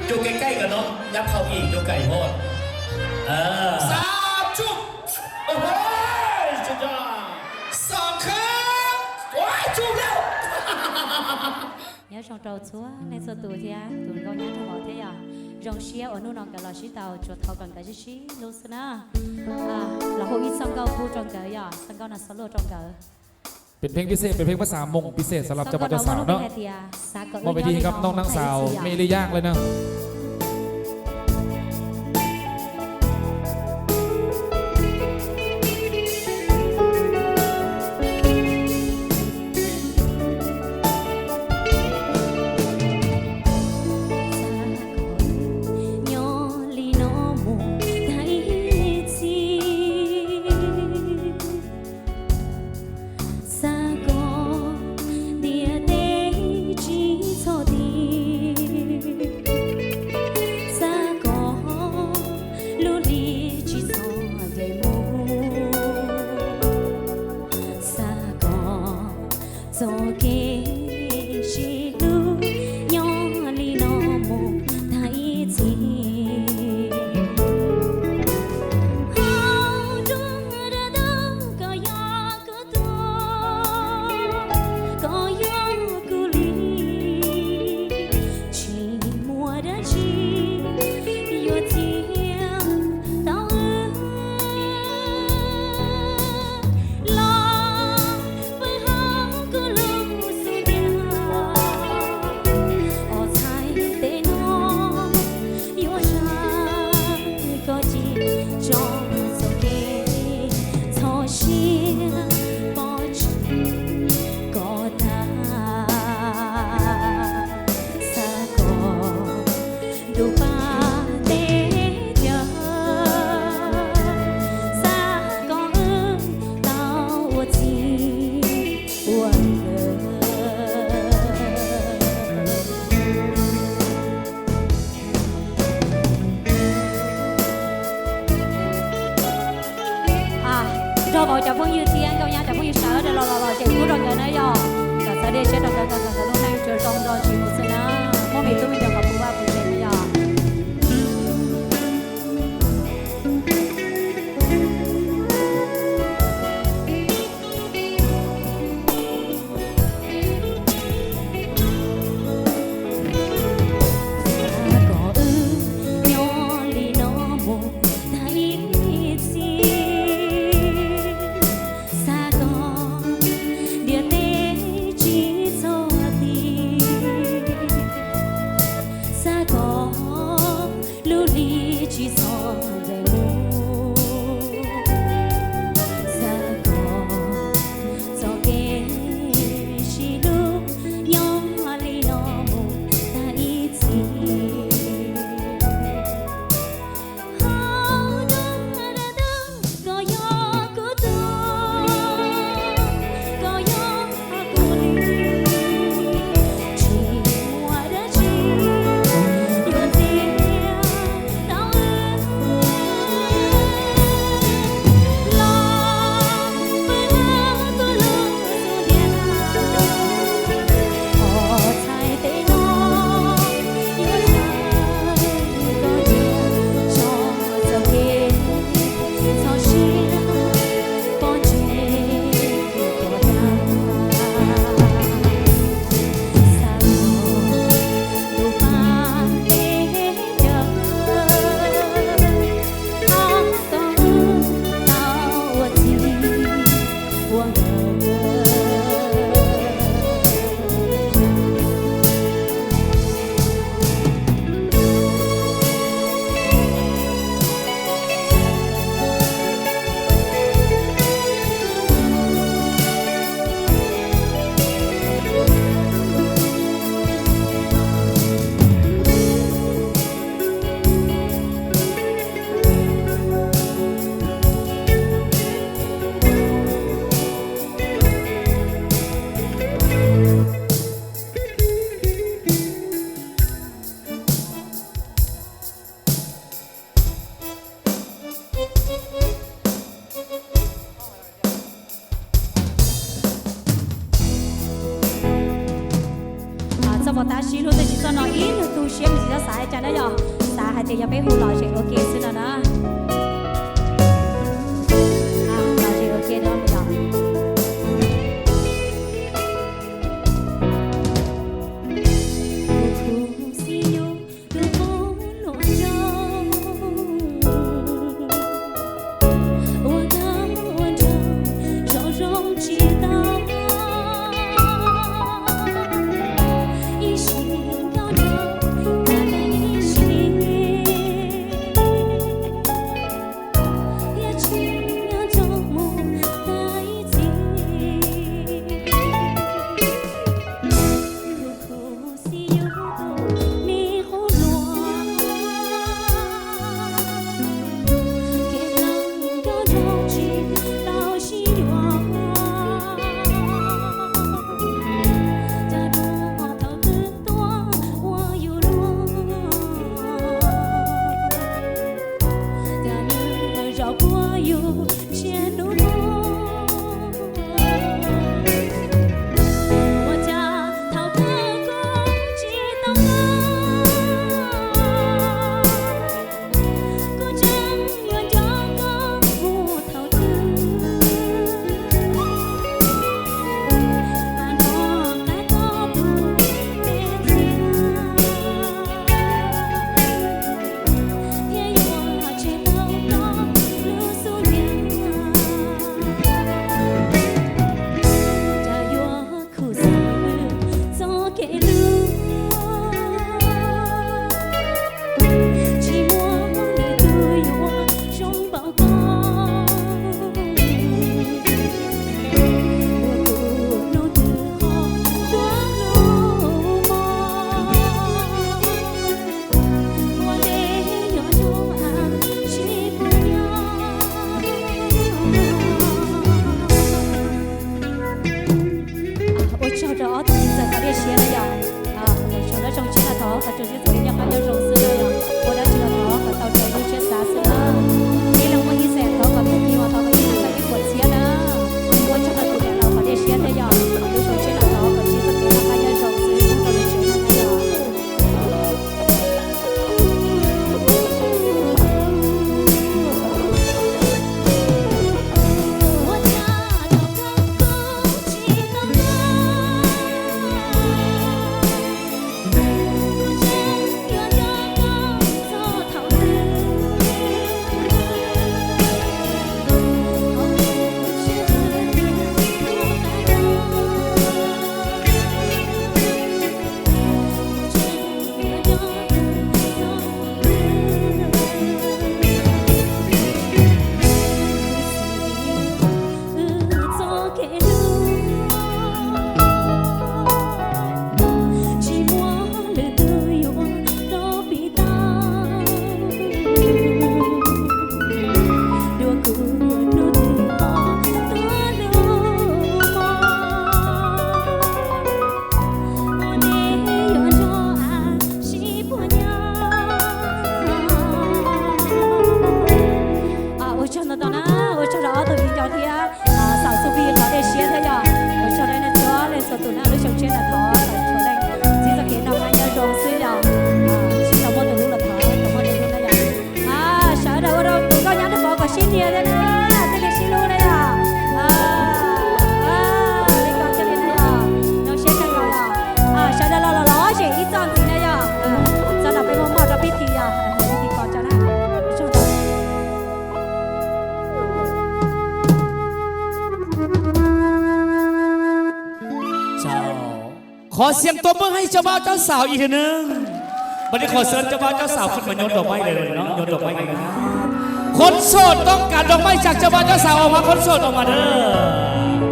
ຢູ່ໃກ້ໆກັນເນາະ ຍັບເຂົ້າອີກ ຢູ່ໄກໂພດ ເອີ ສາມ ຈຸບ ໂອ້ໂຫ ສຸດຍອດ ສອງ ຄືນ ໂອ້ຍ ຈຸບແລ້ວ. Nhớ trong trầu Chúa nên xua tù thiá, tù con nhớ trong họ thế à. Rồng sia ở nụ nọ cả lò xí tàu, chuột thầu còn cả xí xí, lũ xưa na. À, là hội ý song câu bu trong cỡ à, song câu là solo trong cỡ. ເປັນເພງພິເສດ ເປັນເພງພາສາມົ້ງພິເສດສຳລັບເຈົ້າບ່າວເຈົ້າສາວເນາະ. ມອບເວທີໃຫ້ກັບນ້ອງນາງສາວເມລີຢ່າງເລີຍເນາະ. ອ່າ ເຈົ້າເບົາຈາກເພິ່ງຢູ່ຕຽງ ເຈົ້າຍ່າຈາກເພິ່ງຢູ່ເສີ ດຽວລໍໆ ເຈັບຜູ້ດອກເກີນນະຢອກ ກະສະເດເຊດດອກເກີນ ກະກະກະລຸນໃນເຈີດອງດອນຊີໂມເຊນາ ໂມເມນຕຸມເຈົ້າກະຜູ້ວ່າຜູ້ເຈັບນະຢອກ. ເ ຢ່າໄປຫູຫຼໍ່ເສຍໂອເຄຊື່ນະນະ. ອ່າ ຫຼໍ່ເສຍໂອເຄເດີ. ເຈົ້າ ຂໍສຽງຕົບມືໃຫ້ເຈົ້າບ່າວເຈົ້າສາວອີກເທື່ອໜຶ່ງ. ບັດນີ້ຂໍເຊີນເຈົ້າບ່າວເຈົ້າສາວຂຶ້ນມາໂຍນດອກໄມ້ເລີຍເນາະ ໂຍນດອກໄມ້ງາມໆ. ຄົນໂສດຕ້ອງການດອກໄມ້ຈາກເຈົ້າບ່າວເຈົ້າສາວ ອອກມາ ຄົນໂສດອອກມາເດີ.